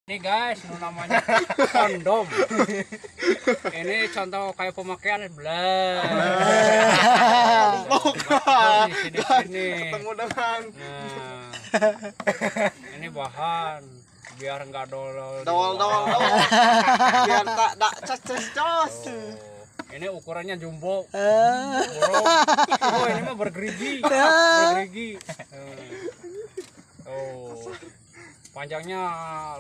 Ini guys, ini namanya kondom. Ini contoh kayak pemakaian belah. Di sini. Ketemu dengan. Nah, ini bahan biar enggak dolol. Dol. Biar tak dak ces cos. Ini ukurannya jumbo. Oh, ini mah bergerigi. Bergerigi. Oh. Panjangnya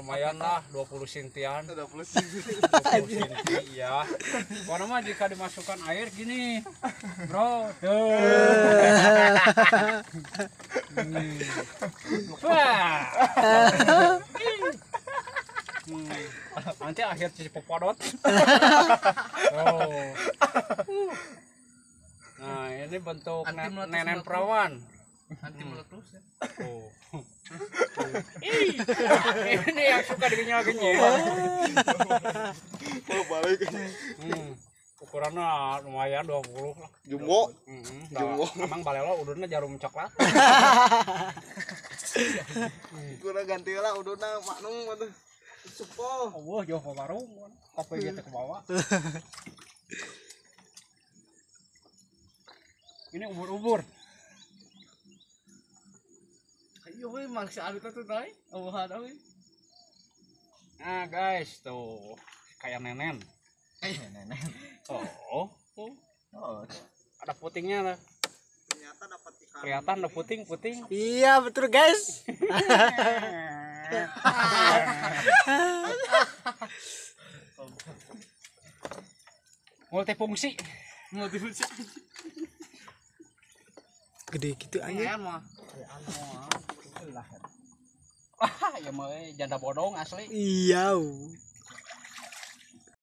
lumayan lah, 20 sentian. 20 senti. 20 senti ya. Pokoknya mah jika dimasukkan air gini, bro. Tuh. Wah. Nanti akhir jadi popodot. Oh. Nah, ini bentuk nenen perawan. Anti meletus ya. Oh. Ih, ini yang suka digenyal-genyal. Oh, balik. Ukurannya lumayan 20 lah. Jumbo. Jumbo. Emang balelo udurnya jarum coklat. Kurang ganti lah udurna maknum atuh. Supo. Oh, jauh ke warung. Kopi gitu ke bawah. Ini ubur-ubur. Yo, mangsa alit tuh dai. Oh, ada euy. Nah, guys, tuh kayak nenen. Kayak nenen. Oh, tuh. Oh. Ada putingnya lah. Ternyata dapat ikan. Kelihatan ada puting-puting. Iya, betul, guys. Multifungsi. Multifungsi. Gede gitu aja. Wah, ya mah janda bodong asli. Iya.